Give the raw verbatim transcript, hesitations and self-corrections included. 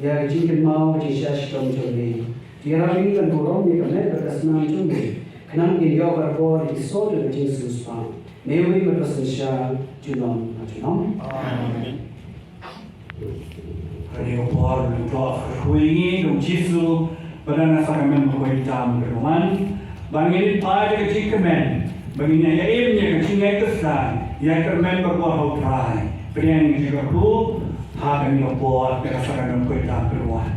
Ïa ka jingkynmaw ka jingshisha shitom jong me. Ïarap ïa ngi ban burom ïa ka met bad ka snam jong me. Khnang ba ngin ïoh barabor ïa ki sor jong ka jingsiewspah. Me uwei pat ba synshar junom ha junom. Amen. Kane ka por ngin ïa ka kyrkhu ïa ngi da u Jisu ba don ha sakramen bakhuid tam kaba wan. Ba ngin ïa peit da ka jingkmen ba ngin ïa im ïa ka jingngeit Khristan, ïa ka kyrmen barabor ha u Trai. Pdiang ïa ka jingkyrkhu ha kane ka por da ka sakramen bakhuid tam kaba wan.